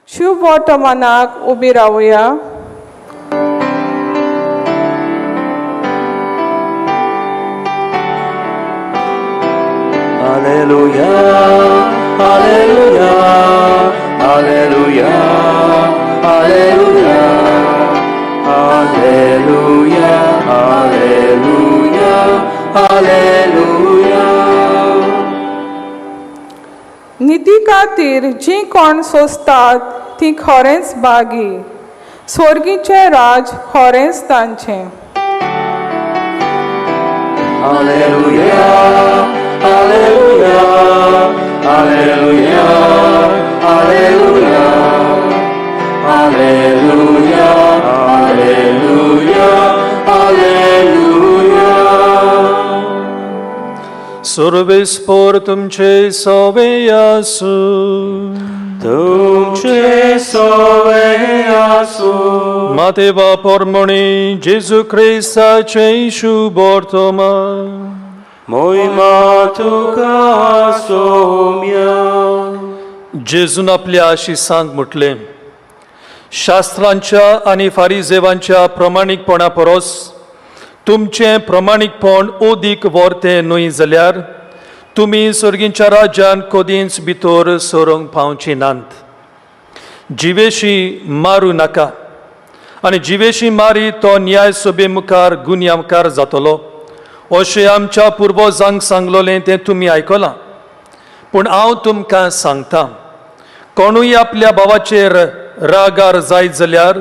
शुभ वर्तमानाक उबी रावया. Alleluia, Alleluia, Alleluia, Alleluia, Alleluia, Alleluia, Alleluia. निती खातीर जीं कोण सोंसतात तीं खरेंच भागी. स्वर्गीचें राज खरेंच तांचें. Alleluia, Alleluia, Alleluia, Alleluia, Alleluia, Alleluia, Alleluia. सर्वेस्पोर तुमचे सवे आसूं. तुमचे सवे आसूं. मातेवा पोरमणी जेजू क्रिस्ताचे शुभ वर्तमान. मोहिमा तुका सोम्या. जेजून आपल्या शिसांक म्हटलें, शास्त्रांच्या आनी फारिजेवांच्या प्रमाणीकपणा परस तुमचें प्रमाणीकपण अदीक वर्तें न्हय जाल्यार तुमी सर्गींच्या राज्यान कदींच भितर सरूंक पावची नात. जिवेशी मारूं नाका आनी जिवेशी मारी तो न्याय सभे मुखार गुन्यांवकार जातलो अशें आमच्या पुर्वजांक सांगलोलें तें तुमी आयकलां. पूण हांव तुमकां सांगता, कोणूय आपल्या भावाचेर रागार जायत जाल्यार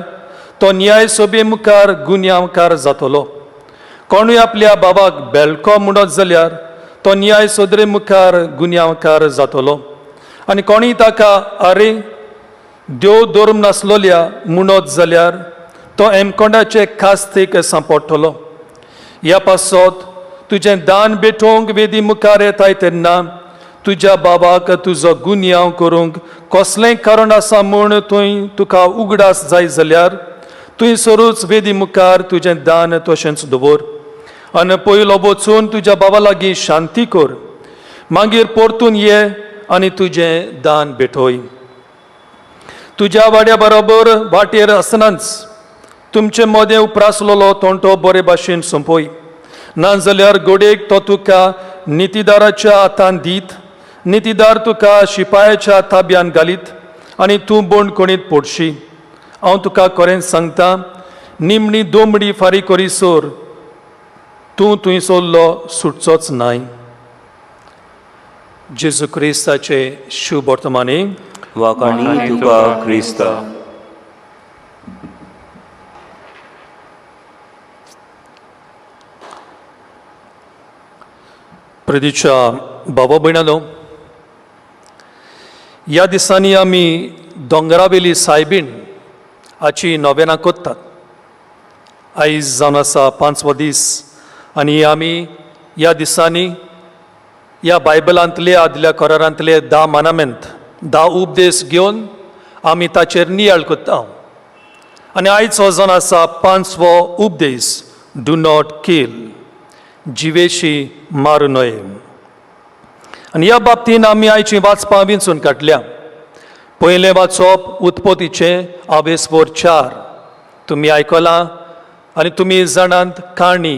तो न्याय सभे मुखार गुन्यांवकार जातलो. कोणूय आपल्या बाबाक बेलको म्हणत जाल्यार तो न्याय सदरे मुखार गुन्यांवकार जातलो आनी कोणूय ताका "अरे देव धर्म नासलोल्या" म्हणत जाल्यार तो एमकोंडाचे खास्तीक सांपडटलो. ह्या पासत तुजें दान भेटोवंक वेदी मुखार येताय तेन्ना तुज्या बाबाक तुजो गुन्यांव करूंक कसलेंय कारण आसा म्हूण थंय तुका उगडास जाय जाल्यार थंयसरूच वेदी मुखार तुजें दान तशेंच दवर आनी पयलो वचून तुज्या बाबा लागीं शांती कर. मागीर परतून ये आनी तुजें दान भेटय. तुज्या वाड्या बरोबर वाटेर आसनाच तुमचे मदें उप्रासलेलो तोंटो बरे भाशेन सोंपय. नाजाल्यार गोडेक तो तुका नितीदाराच्या हातान दीत, नितीदार तुका शिपायाच्या ताब्यान घालीत आनी तूं बंदखणीत पडशी. हांव तुका खरेंच सांगता, निमणी दोमडी फारीक करीसर तूं थंयसरलो सुटचोच नाय. जेजू क्रिस्ताचे शुभ वर्तमानी. वाखाणी तुका क्रिस्ता. प्रदीच्या बाबा भयणालो, ह्या दिसांनी आमी दोंगरावेली सायबीण हाची नोवेनां करतात. आयज जावन आसा पांचवो दीस आनी आमी ह्या दिसांनी ह्या बायबलांतले आदल्या करारांतले 10 मानामेंत, 10 उपदेश घेवन आमी ताचेर नियाळ करता. आनी आयज हो जावन आसा पांचवो उपदेश, do not kill, जिवेशी मारू न्हय. आनी ह्या बाबतीन आमी आयची वाचपां विंचून काडल्या. पयलें वाचप उत्पत्तीचें आवेसभर 4. तुमी आयकलां आनी तुमी जाणात काणी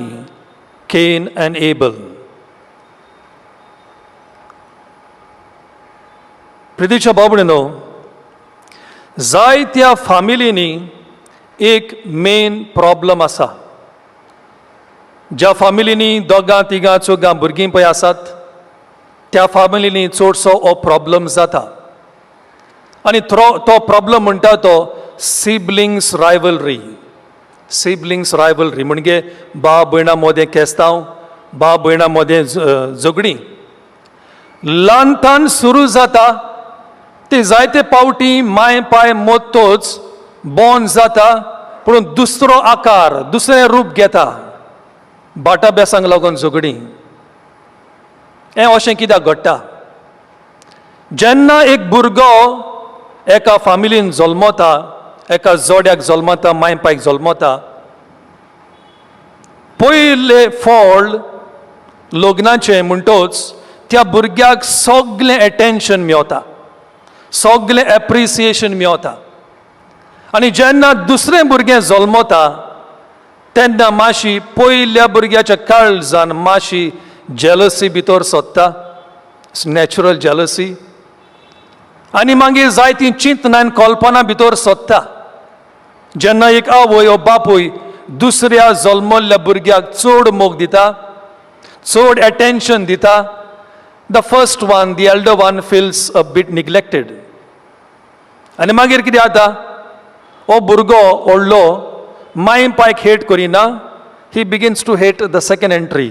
केन अँड एबल. प्रितीच्या बाबडे, जायत्या फामिलींनी एक मेन प्रॉब्लम आसा. ज्या फामिलींनी दोगां तिगां चौगां भुरगीं पळय आसात त्या फामिलींनी चडसो हो प्रॉब्लम जाता. आनी तो प्रॉब्लम म्हणटा तो सिबलिंग्स रायवलरी. सिबलिंग्स रायवलरी म्हणजे बा भयणां मदें केस्तांव, बा भयणां मदें झगडीं ल्हानतान सुरू जाता. ते जायते पावटी माय पाय मोत्तोच बोन जाता, पूण दुसरो आकार, दुसरें रूप घेता. भाटाबेसांक लागून झगडीं. हें अशें कित्याक घडटा? जेन्ना एक भुरगो एका फामिलीन जल्मता, एका जोड्याक जल्मता, माय पायक जल्मता, पयलें फळ लग्नाचें म्हणटोच त्या भुरग्याक सगळें एटेन्शन मेवता. सगलें एप्रिसिएशन मेवता. आनी जेन्ना दुसरें भुरगें जल्मता तेन्ना मातशी पयल्या भुरग्याच्या काळजान मातशी जेलसी भितर सोदता, नॅचरल जेलसी. आनी मागीर जायतीं चिंतनां आनी कल्पना भितर सोदता. जेन्ना एक आवय ओ बापूय दुसऱ्या जल्मल्ल्या भुरग्याक चड मोग दिता, चड एटेन्शन दिता, the first one, the elder one, feels a bit neglected. आनी मागीर कितें जाता? हो भुरगो व्हडलो माय पायक हेट करिना, he begins to hate the second entry,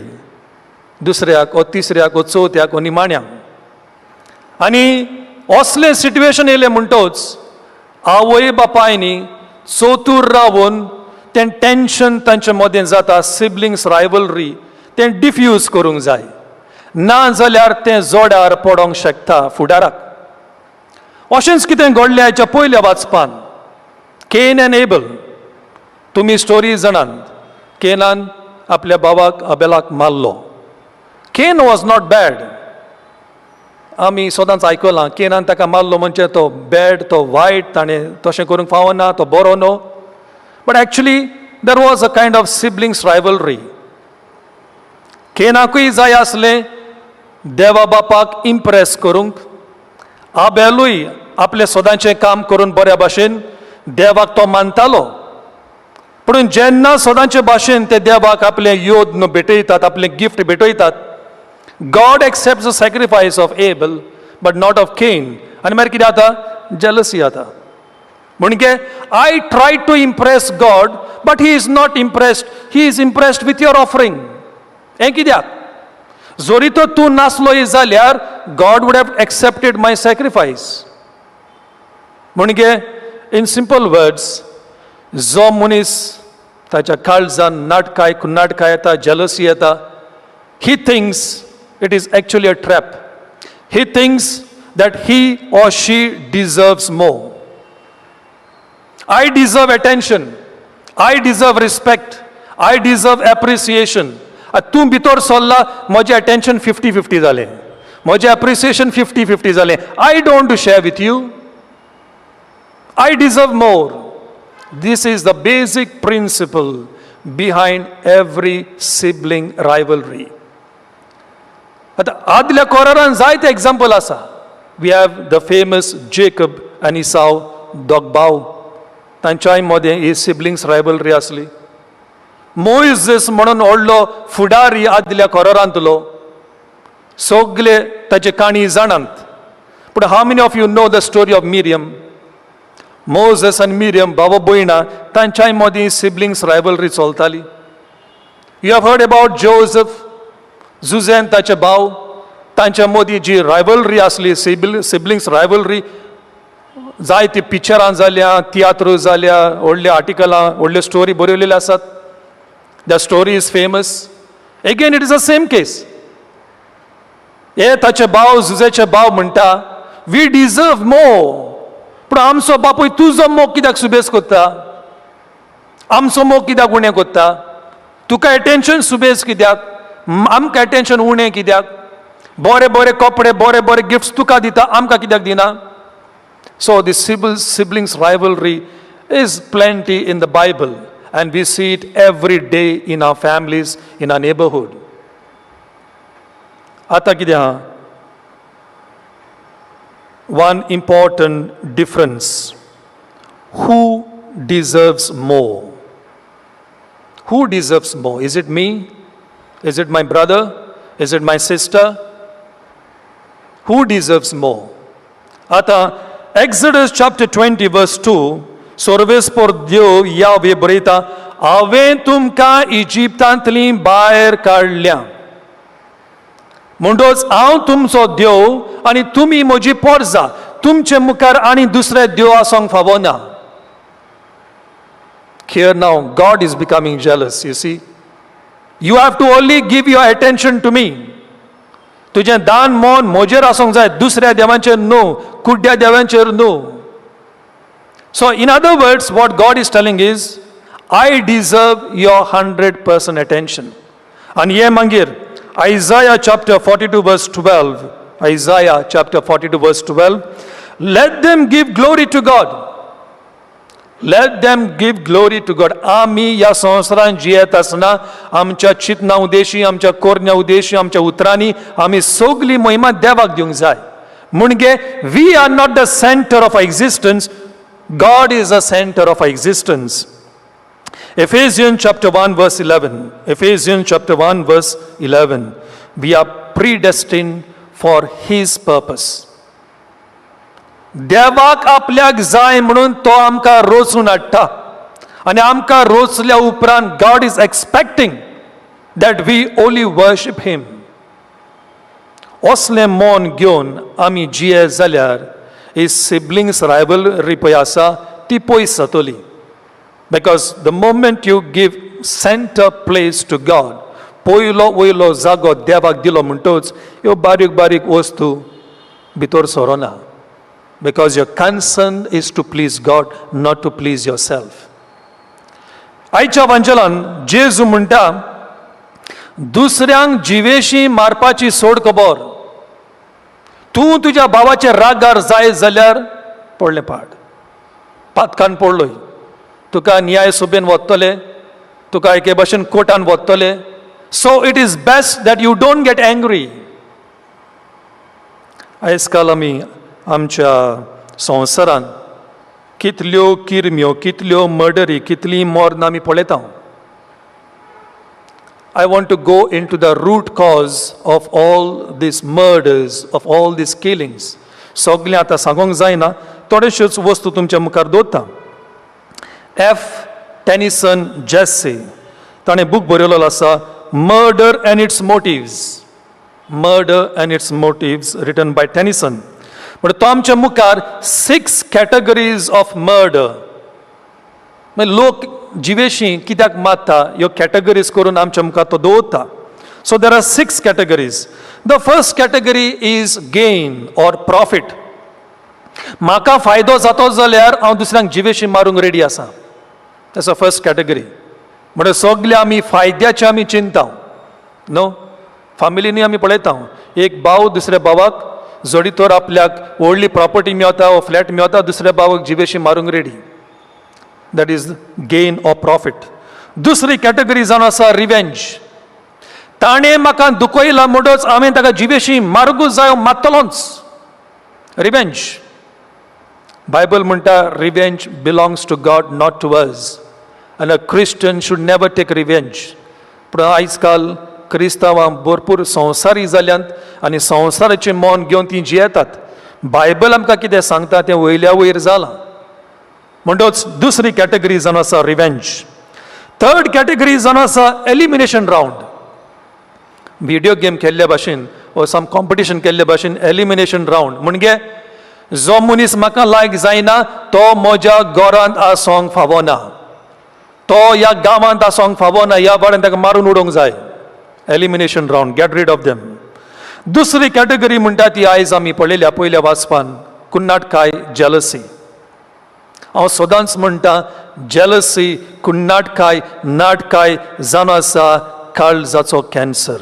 दुसऱ्याक ओ तिसऱ्याक ओ चवथ्याक ओ निमाण्याक. आनी असलें सिट्युएशन येयलें म्हणटच आवय बापायनी चतूर रावन तें टेंशन तांचे मदें जाता, सिबलिंग्स रायवलरी, तें डिफ्यूज करूंक जाय. ना जाल्यार तें जोड्यार पडोंक शकता फुडाराक. अशेंच कितें घडलें हाच्या पयल्या वाचपान, केन एंड एबल. तुमी स्टोरी जाणात. केनान आपल्या भावाक अबेलाक मारलो. Cain was not bad. आमी सदांच आयकलां, केनान ताका मारलो म्हणजे तो बॅड, तो वायट, ताणें तशें करूंक फावना, तो बरो न्हू. But actually there was a kind of siblings rivalry. केनाकूय जाय आसलें देवा बापाक इम्प्रेस करूंक. आबेलूय आपलें सदांचें काम करून बऱ्या भाशेन देवाक तो मानतालो. पूण जेन्ना सदांचे भाशेन ते देवाक आपलें योद्न भेटयतात, आपलें gift भेटयतात, God accept the sacrifice of Abel but not of Cain. आनी मागीर कितें जाता? जेलसी जाता. म्हणजे I try to impress God, but he is not impressed. He is impressed with your offering. हें कित्याक? जरी तर तूं नासलोय जाल्यार God would have accepted my sacrifice. म्हणजे इन सिंपल वर्ड्स, जो मनीस ताच्या काळजान नाटकाय कुन्नाटकाय येता, जेलसी येता, he thinks it is actually a trap. He thinks that he or she deserves more. I deserve attention, I deserve respect, I deserve appreciation. तूं भितर सरला, म्हजें attention 50-50 जालें, म्हजें एप्रिसिएशन 50-50 जालें. I don't share with you. I deserve more. This is the basic principle behind every sibling rivalry. आतां आदल्या कोरारान जायते example आसा. We have the famous Jacob आनी इसाव, दोग भाव. तांच्याय मदें ही सिबलिंग्स रायवलरी आसली. मोयझस म्हणून व्हडलो फुडारी आदल्या कोरारांतलो, सगले ताचे काणी जाणात. पूण how many of you know the story of Miriam? Moses आनी मिरियम भाव भयणां, तांच्याय मदीं सिबलिंग्स रायवलरी चलताली. You have heard about Joseph, जुझेन ताचे भाव, तांच्या मदीं जी रायवलरी आसली, सिबलिंग्स रायवलरी, जायती पिक्चरां जाल्या, तियात्र जाल्या, व्हडल्या आर्टिकलां, व्हडल्यो स्टोरी बरयलेल्यो आसात. The story is famous. Again, it is a same case. हे ताचे भाव, जुजेचे भाव म्हणटा, we deserve more. पूण आमचो बापूय तुजो मोग कित्याक सुबेज करता? आमचो मोग कित्याक उणें करता? तुका एटेन्शन सुबेज कित्याक, आमकां एटेन्शन उणें कित्याक? बरे बरे कपडे, बरे बरे गिफ्ट्स तुका दिता, आमकां कित्याक दिना? So the siblings rivalry is plenty in the Bible, and we see it every day in our families, in our neighborhood. आतां कितें आहा? One important difference: who deserves more? Who deserves more? Is it me? Is it my brother? Is it my sister? Who deserves more? आतां Exodus chapter 20 verse 2, सोर्वेस्पोर देव यावे बरयता, हांवें तुमकां इजिप्तांतली भायर काडल्या, म्हणटोच हांव तुमचो देव आनी तुमी म्हजी पोरजा. तुमचे मुखार आनी दुसरे देव आसोंक फावना. Here now, God is becoming jealous, you see. You have to only give your attention to me. तुजें दान मन म्हजेर आसूंक जाय, दुसऱ्या देवांचेर न्हू, कुड्ड्या देवांचेर न्हू. So in other words, what God is telling is, I deserve your 100% attention. आनी हे मागीर Isaiah chapter 42 verse 12, Isaiah chapter 42 verse 12. Let them give glory to God. Let them give glory to God. आमी ह्या संवसारांत जियेत आसतना आमच्या चिंतना उद्देशी, आमच्या कोरण्या उद्देशी, आमच्या उतरांनी आमी सगली महिमा देवाक दिवंक जाय. म्हणजे we are not the center of existence, God is the center of existence. Ephesians chapter 1 verse 11. Ephesians chapter 1 verse 11. We are predestined for His purpose. देवाक आपल्याक जाय म्हणून तो आमकां रोचून हाडटा आनी आमकां रोचल्या उपरांत God is expecting that we only worship Him. असलें मन घेवन आमी जिये जाल्यार ही सिबलिंग्स रायवलरी पळय आसा ती पयस जातली, because the moment you give center place to God, पयलो वयलो जागो देवाक दिलो म्हणटच ह्यो बारीक बारीक वस्तू भितर सोरोना, because your concern is to please God, not to please yourself. आयच्या वांजलान जेजू म्हणटा, दुसऱ्यांक जिवेशी मारपाची सोड खबर. तूं तुज्या भावाचे रागार जाय जाल्यार पडलें पाड, पातकान पडलोय. तुका न्याय सभेन वतले, तुका एके भशेन कोर्टान वतले. So it is best that you don't get angry. आयज काल आमी आमच्या संवसारांत कितल्यो किरम्यो, कितल्यो मर्डरी, कितलीं मर्णां आमी पळयता. I want to go into the root cause of all these murders, of all these killings. सगळें आतां सांगूंक जायना, थोड्योश्योच वस्तू तुमच्या मुखार दवरता. एफ टेनिसन जेस्से ताणें बूक बरयलेलो आसा, Murder and Its Motives. Murder and Its Motives, written by Tennyson. पण तो आमच्या मुखार सिक्स कॅटेगरीज ऑफ मर्डर, मागीर लोक जिवेशी कित्याक मारता, ह्यो कॅटेगरीज करून आमच्या मुखार तो दवरता. So there are six categories. The first category is gain or profit. म्हाका फायदो जातो जाल्यार हांव दुसऱ्यांक जिवेशी मारूंक रेडी आसा. That's a first category. म्हणजे सगळे आमी फायद्याचे आमी चिंता न्हू. फामिलीनी आमी पळयता, एक भाव दुसऱ्या भावाक जडी तर आपल्याक व्हडली प्रॉपर्टी मेवता वो फ्लॅट मेवता, दुसऱ्या भावाक जिवेशी मारूंक ready. That is gain or profit. दुसरी कॅटेगरी जावन आसा रिवेंज. ताणें म्हाका दुखयला म्हणटच हांवें ताका जिवेशी मारूंकूच जाय, मारतलोच. रिवेंज. बायबल म्हणटा, revenge belongs to God, not to us, and a Christian should never take revenge. पूण आयज काल क्रिस्तांवां भरपूर संवसारी जाल्यांत आनी संवसाराचें मन घेवन तीं जियेतात. बायबल आमकां कितें सांगता तें वयल्या वयर जालां. म्हणटच दुसरी कॅटेगरी जावन आसा रिवेंज. थर्ड कॅटेगरी जावन आसा एलिमिनेशन रावंड. व्हिडिओ गेम खेळ्ळे भाशेन वो सम कॉम्पिटिशन केल्ले भाशेन एलिमिनेशन रावंड, म्हणजे जो मनीस म्हाका लायक जायना तो म्हज्या घरांत आसोंक फावना, तो ह्या गांवांत आसोंक फावना, ह्या वाड्यान ताका मारून उडोवंक जाय. Elimination round, get rid of them. दुसरी कॅटेगरी म्हणटा ती आयज आमी पळयल्या पयल्या वाचपान, कुन्नाटकाय, जेलसी. हांव सदांच म्हणटा, जेलसी, कुन्नाटकाय, नाटकाय जावन आसा काळजाचो cancer,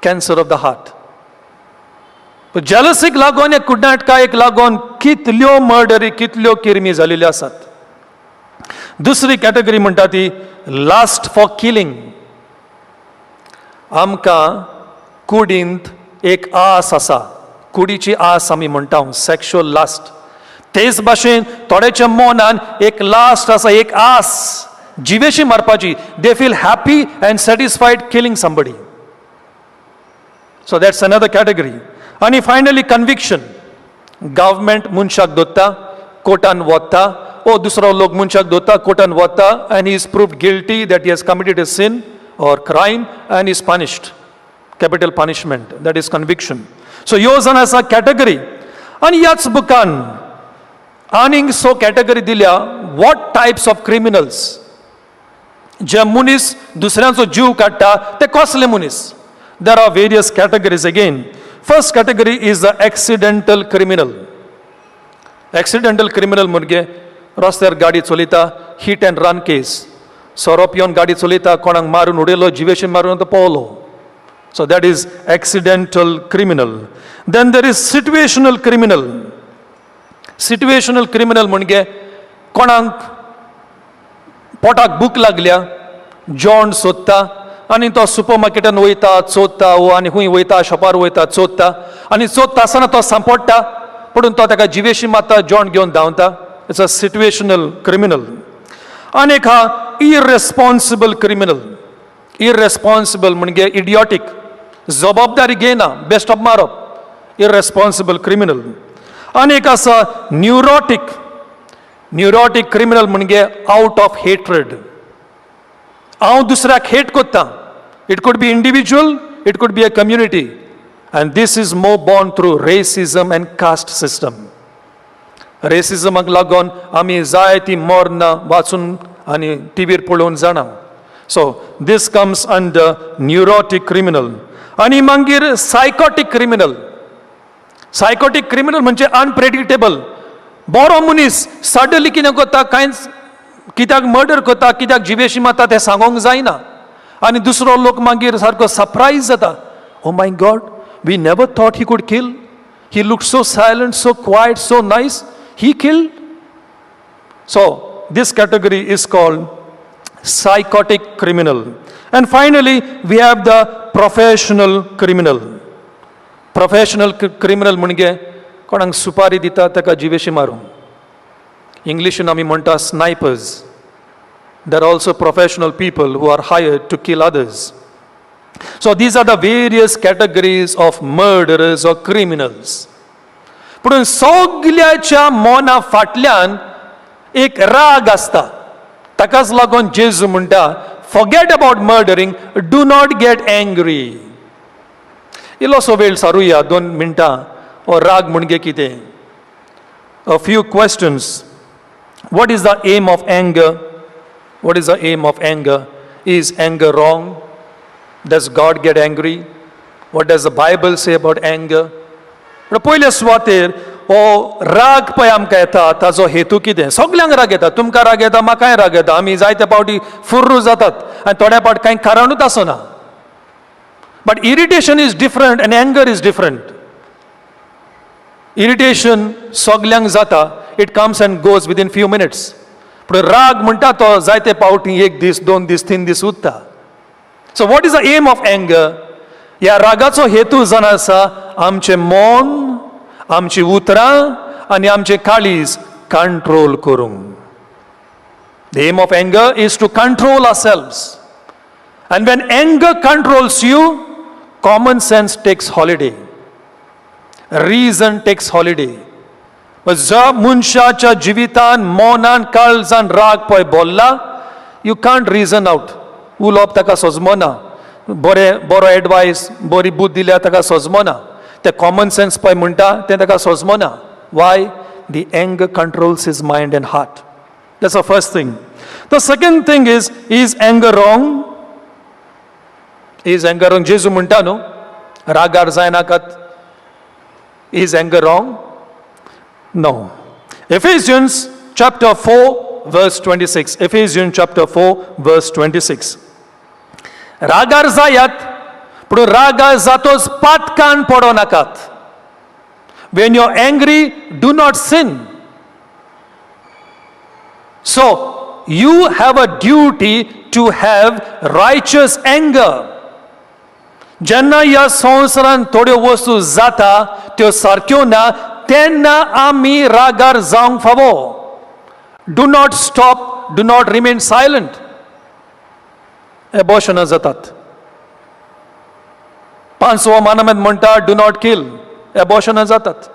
cancer of the heart. जेलसीक लागून, या कुड्नाटकायेक लागून कितल्यो मर्डरी, कितल्यो किरमी जालेल्यो आसात. दुसरी कॅटेगरी म्हणटा ती लास्ट फॉर किलिंग. आमकां कुडींत एक आस आसा, कुडीची आस आमी म्हणटा, सेक्शुअल लास्ट. तेच भाशेन थोड्याच्या मनान एक लास्ट आसा, एक आस जिवेशी मारपाची. They feel happy and satisfied killing somebody. So that's another category. आनी फायनली कन्विक्शन. गव्हर्मेंट मनशाक दोत्ता, कोर्टान वता, ओ दुसरो लोक मनशाक दोता, कोर्टान वता, and he is proved guilty that he has committed a sin or crime and is punished, capital punishment. That is conviction. So ह्यो जावन आसा कॅटेगरी. आनी ह्याच बुकान आनीक सो कॅटेगरी दिल्या, what types of criminals. जे मनीस दुसऱ्यांचो जीव काडटा ते कसले मनीस. There are various categories again. First category is the accidental criminal. Accidental criminal म्हणजे रस्त्यार गाडी चलयता, hit and run case. सोरो पिवन गाडी चलयता, कोणाक मारून उडयलो, जिवेशी मारून तो पावलो. So that is accidental criminal. Then there is situational criminal. Situational criminal म्हणजे कोणाक पोटाक भूक लागल्या, जेवण सोदता आनी तो सुपर मार्केटान वयता, चोदता वो आनी खूंय वयता, शॉपार वयता, चोदता आनी चोदता आसतना तो सांपडटा, पूण तो ताका जिवेशी मारता, जेवण घेवन धांवता. It's a situational criminal. आनी एक आहा इररेस्पॉन्सिबल क्रिमिनल. इररेस्पॉन्सिबल म्हणजे इडियोटीक, जबाबदारी घेयना, बेश्टो मारप, इररेस्पॉन्सिबल क्रिमिनल. आनी एक आसा न्युरोटीक. न्युरोटीक क्रिमिनल म्हणजे आवट ऑफ हेट्रेड, हांव दुसऱ्याक हेट कोत्ता. It could be individual, it could be a community, and this is more born through racism and caste system. रेसिजमाक लागून आमी जायतीं मरणां वाचून आनी टिवीर पळोवन जाणा. So this comes under neurotic criminal. आनी मागीर सायकोटीक क्रिमिनल. सायकोटीक क्रिमिनल म्हणजे अनप्रेडिक्टेबल. बरो मनीस सडनली कितें करता, कांयच कित्याक मर्डर करता, कित्याक जिवेशी मारता तें सांगोंक जायना. आनी दुसरो लोक मागीर सारको सरप्रायज जाता, "Oh my God, we never thought he could kill. He look so silent, so quiet, so nice, he kill." So this category is called psychotic criminal. And finally, we have the professional criminal. Professional criminal म्हणजे कोणाक सुपारी दिता ताका जिवेशी मारूंक. इंग्लिशीन आमी म्हणटा snipers. There are also professional people who are hired to kill others. So these are the various categories of murderers or criminals. पूण सगल्याच्या मना फाटल्यान एक राग आसता. ताकाच लागून जेजू म्हणटा, "Forget about murdering, do not get angry." इल्लोसो वेळ सारुया, 2 मिनटां, हो राग म्हणजे कितें. A few questions. What is the aim of anger? What is the aim of anger? Is anger wrong? Does God get angry? What does the Bible say about anger? पूण पयल्या सुवातेर हो राग पळय आमकां येता ताजो हेतू कितें? सगल्यांक राग येता. तुमकां राग येता, म्हाकाय राग येता. आमी जायते फावटी फुर्रू जातात आनी थोड्या फावट कांय कारणूच आसना. But irritation is different and anger is different. Irritation सगल्यांक जाता. It comes and goes within few minutes. पूण राग म्हणटा तो जायते फावटी एक दीस, 2 दीस, 3 दीस उरता. So what is the aim of anger? ह्या रागाचो हेतू जावन आसा आमचें मन, आमची उतरां आनी आमचें काळीज कंट्रोल करूंक. The aim of anger is to control ourselves. And when anger controls you, common sense takes holiday, reason takes holiday. ज्या मनशाच्या जिवितान, मनान, काळजान राग पळय बोल्ला, you can't region out. उलोवप ताका सजमना, बरें बरो एडवायस, बरी बुद्द दिल्यार ताका सजमना. तें कॉमन सेन्स पळय म्हणटा तें ताका सजमना. Why? The anger controls his mind and heart. That's the first thing. The second thing is anger wrong? Is anger wrong? जेजू म्हणटा न्हू, रागार जायनाकात. Is anger wrong? No. Ephesians chapter 4 verse 26. Ephesians chapter 4 verse 26. रागार जायात, पूण रागार जातोच पातकान पडो नाकात. When you angry, do not sin. So you have a duty to have righteous anger. जेन्ना ह्या संवसारांत थोड्यो वस्तू जाता त्यो सारक्यो ना, तेन्ना आमी रागार जावंक फावो. Do not stop, do not remain silent. एबॉर्शनां जातात. पांचवो मानमेंत म्हणटा, "Do not kill." एबॉर्शनां जातात.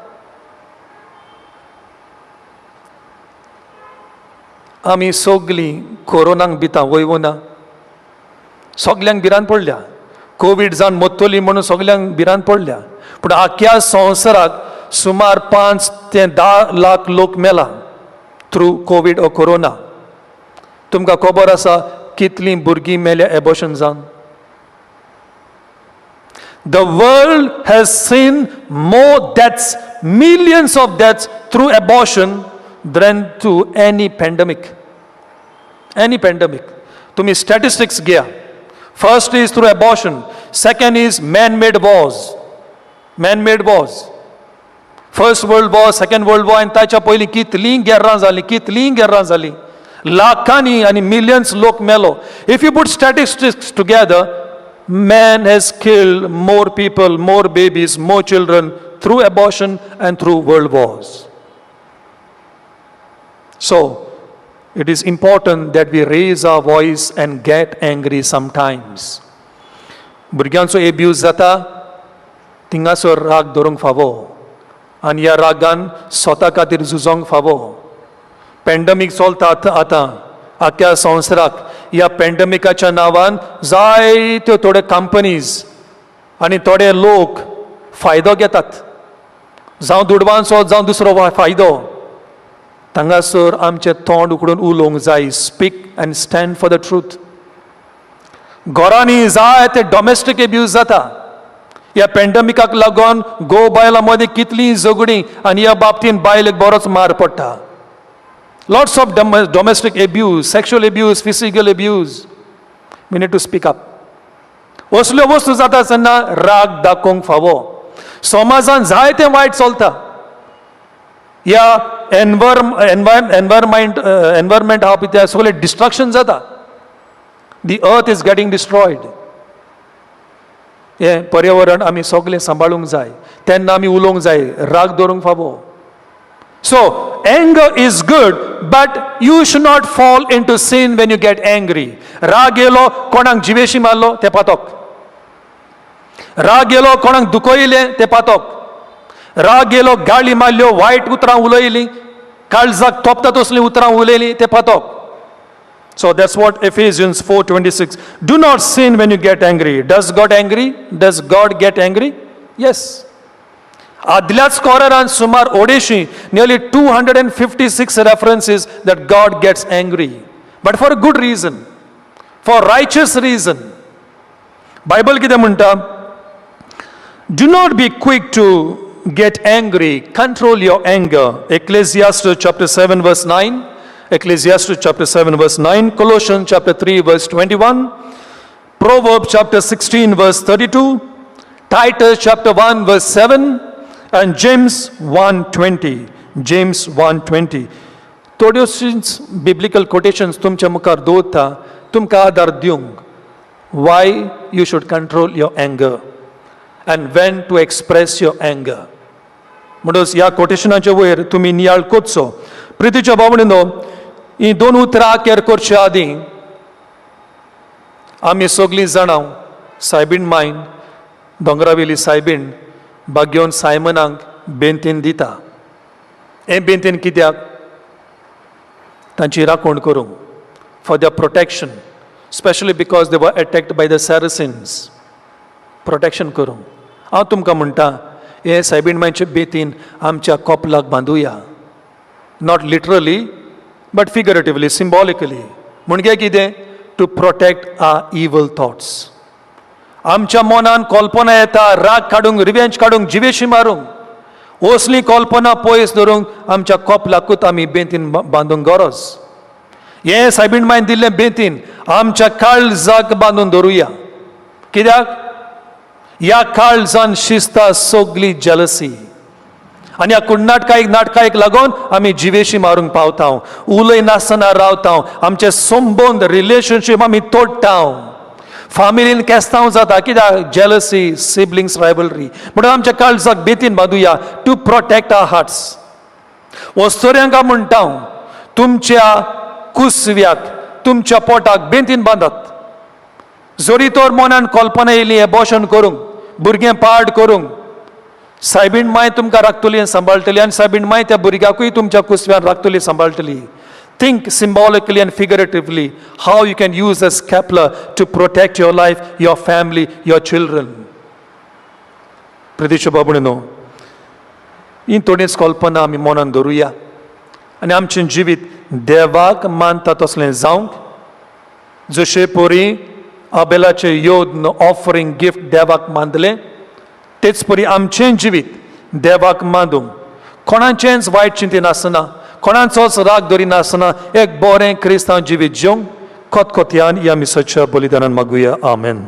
आमी सगलीं कोरोनाक भिता वय वो ना? सगल्यांक भिरांत पडल्या. कोवीड जावन मरतली म्हणून सगल्यांक भिरांत पडल्या. पूण आख्या संवसाराक सुमार 5 ते 10 लाख लोक मेला थ्रू कोवीड ओ कोरोना. तुमकां खबर आसा कितलीं भुरगीं मेल्या एबॉर्शन जावन? The world has seen more deaths, millions of deaths through abortion than to any pandemic. Any pandemic. तुम्ही statistics घ्या. First is through abortion. Second is man-made wars. Man-made wars. First World War, Second World War आनी ताच्या पयलीं कितलीं गेर्रां जालीं, कितलीं गेर्रां जालीं, लाखांनी आनी मिलियन्स लोक मेलो. If you put statistics together, man has killed more people, more babies, more children through abortion and through world wars. So it is important that we raise our voice and get angry sometimes. भुरग्यांचो abuse जाता थिंगासर राग धरूंक फावो आनी ह्या रागान स्वता खातीर झुजोंक फावो. पेंडमीक चलता आतां आतां आख्ख्या संवसाराक. ह्या पेंडमिकाच्या नांवान जायत्यो थोड्यो कंपनीज आनी थोडे लोक फायदो घेतात, जावं दुडवांचो, जावं दुसरो फायदो. थांगासर आमचें तोंड उगडून उलोवंक जाय. Speak and stand for the truth. घरांनी जायते डॉमेस्टीक एब्यूज जाता. ह्या पेंडमिकाक लागून घोव बायलां मदीं कितलीं झगडीं आनी ह्या बाबतीन बायलेक बरोच मार पडटा. Lots of domestic abuse, sexual abuse, physical abuse. We need to speak up. असल्यो वस्तू जाता आसतना राग दाखोवंक फावो. समाजान जायतें वायट चलता. ह्या एनवायरमेंट आहा पळय, त्या सगळें डिस्ट्रक्शन जाता. The earth is getting destroyed. हें पर्यावरण आमी सगळें सांबाळूंक जाय. तेन्ना आमी उलोवंक जाय, राग दवरूंक फावो. So anger is good, but you should not fall into sin when you get angry. राग येयलो, कोणाक जिवेशी मारलो, तें पातक. राग येयलो, कोणाक दुखयलें, तें पातक. राग येयलो, गाळी मारल्यो, वायट उतरां उलयलीं, काळजाक तोपता तसलीं उतरां उलयलीं, तें पातक. So that's what Ephesians 4:26. Do not sin when you get angry. Does God angry? Does God get angry? Yes. आदल्याच कोरारान सुमार 250, nearly 256 references that God gets angry, but for a good reason, for righteous reason. Bible कितें म्हणटा? Do not be quick to get angry. Control your anger. Ecclesiastes chapter 7 verse 9, Ecclesiastes chapter 7 verse 9, Colossians chapter 3 verse 21, Proverbs chapter 16 verse 32, Titus chapter 1 verse 7 and James 1:20. James 1:20. थोड्योशींच biblical quotations तुमच्या मुखार दवरता तुमकां आदार दिवंक, why you should control your anger and when to express your anger. म्हणून ह्या कोटेशनाच्या वयर तुमी नियाळ करचो. प्रितीच्या भावणीनो, ही दोन उतरां आकेर करचे आदीं आमी सगळीं जाणां, सायबीण मायन, दोंगरावेली सायबीण बागेवन सायमनाक बेंतीन दिता. हें बेंतीन कित्याक? तांची राखण करूंक, for their protection, specially because they were attacked by the Saracens. Protection करूंक. हांव तुमकां म्हणटा, हें सायबीण मायचे बेतीन आमच्या कोपलाक बांदुया, not literally but figuratively, symbolically. म्हणजे कितें? To protect our evil thoughts. आमच्या मनान कल्पना येता राग काडूंक, रिवेंज काडूंक, जिवेशी मारूंक. असली कल्पना पयस धरूंक आमच्या कोपलाकूच आमी बेंतीन बांदूंक गरज. हें सायबीण मायन दिल्लें बेंतीन आमच्या काळजाक बांदून धरुया. कित्याक? ह्या काळजान शिजता सगली जेलसी आनी ह्या कुडनाटकायक नाटकायक लागून आमी जिवेशी मारूंक पावता, उलय नासतना रावता, आमचे संबंद, रिलेशनशीप आमी तोडटा, फामिलीन केस्तांव जाता. कित्याक? Jealousy, siblings rivalry. म्हणून आमच्या काळजाक बेतीन बांदुया, to protect our hearts. वस्तुऱ्यांक म्हणटा, तुमच्या कुसव्याक, तुमच्या पोटाक बेंतीन बांदात. जरी तर मनान कल्पना येयली एबॉर्शन करूंक, भुरगें पाड करूंक, सायबीण माय तुमकां राखतली आनी सांबाळटली आनी सायबीण माय त्या भुरग्याकूय तुमच्या कुसव्यान राखतली, सांबाळटली. Think symbolically and figuratively how you can use a scapular to protect your life, your family, your children. Pradesh बाबू न्हू, ही थोडीच कल्पना आमी मनान धरुया आनी आमचें जिवीत देवाक मानता तसलें जावंक, जशे परी आबेलाचें योद्न ऑफरींग गिफ्ट देवाक मानले, तेच परी आमचें जिवीत देवाक मानूंक, कोणाचेंच वायट चिंतिनासतना, कोणाचोच राग धरिनासतना एक बरें क्रिस्तांव जिवीत जिवंक खतखत्यान ह्या मिसाच्या बलिदानान मागुया. आमेन.